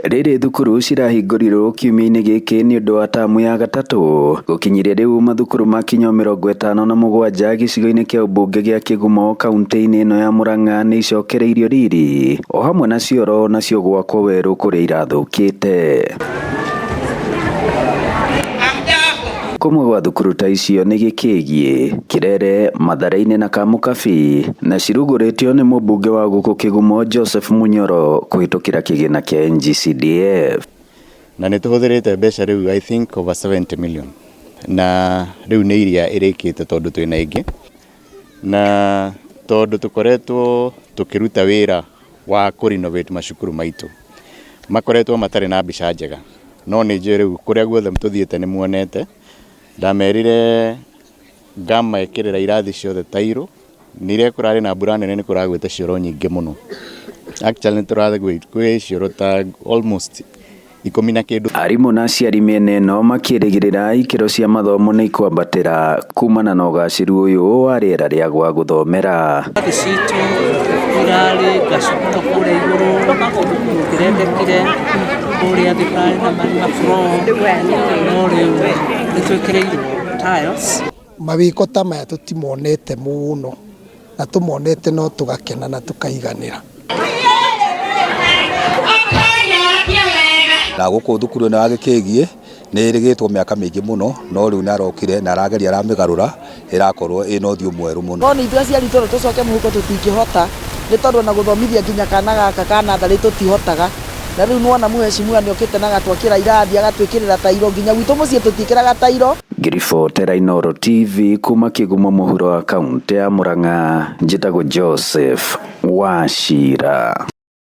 Rĩrĩ thukuru cirahingũrirwo kiumia-inĩ gĩkĩ nĩ ũndũ wa tamu ya gatatũ. Gũkinyĩria rĩu mathukuru makinya 57 gĩcigo-inĩ kĩa ũmbunge gĩa Kĩgumo kaunti-inĩ ĩno ya Murang'a nĩ icokereirio riri o hamwe na cioro nacio gwakwo werũ kũrĩa irathũkĩte. Kũmwe gwa thukuru ta icio nĩ Gĩkĩgiĩ, Kĩrere, Mathare-inĩ na Kamũkabi na cirugũrĩtio nĩ mũmbunge wa gũkũ Kĩgumo Joseph Munyoro kũhĩtũkĩra kĩgĩna kĩa NGCDF. Na nĩ tũhũthĩrĩte mbeca rĩu, I think, over 70 million, na rĩu nĩ iria ĩrĩkĩte tondũ twĩna ĩngĩ, na tondũ tũkoretwo tũkĩruta wĩra wa kũ renovate macukuru maitũ, makoretwo matarĩ na mbica njega, no nĩ njũĩ rĩu kũrĩa guothe tũthiĩte nĩ muonete. Ndamerire ngamekĩrĩra irathi ciothe tairũ nĩ iria kũrarĩ na mbura nene, nĩ kũragwĩte cioro nyingĩ mũno. Actually, nĩ tũragwĩ kwĩ cioro ta almost 10 na kĩndũ. Arimũ na aciari mĩena ĩno makĩrĩgĩrĩra ikĩro cia mathomo nĩ ikwambatĩra kumana na ũgacĩru ũyũ wa rĩera rĩa gwa gũthomera. Irathi citũ irarĩ ngacu mũno kũrĩa igũrũ, tũtirendekire kũrĩa thĩ, kũrarĩ na marima floor, no rĩu nĩ twĩkĩrĩirwo tiles. Mawĩko ta maya tũtimonete mũno, na tũmonete no tũgakena na tũkaiganĩra. Na gũkũ thukuru ĩno ya Gĩkĩgiĩ nĩ ĩrĩgĩtwo mĩaka mĩingĩ mũno, no rĩu nĩ arokire na arageria aramĩgarũra, ĩrakorwo ĩna ũthiũ mwerũ mũno. No nĩ ithuĩ aciari tondũ tũcoke mũhuko tũtingĩhota, nĩ tondũ ona gũthomithia nginya kana gaka ka natharĩ tũtihotaga, na rĩu nĩwona mũhecimiwa nĩ okĩte na agatwakĩra irathi, agatwĩkĩrĩra tairo, nginya gwitũ mũciĩ tũtiĩkĩraga tairo. Ngĩribotera Inooro TV kuma Kĩgumo mũhuro wa kaũntĩ ya Murang'a, njĩtagwo Joseph Wachira.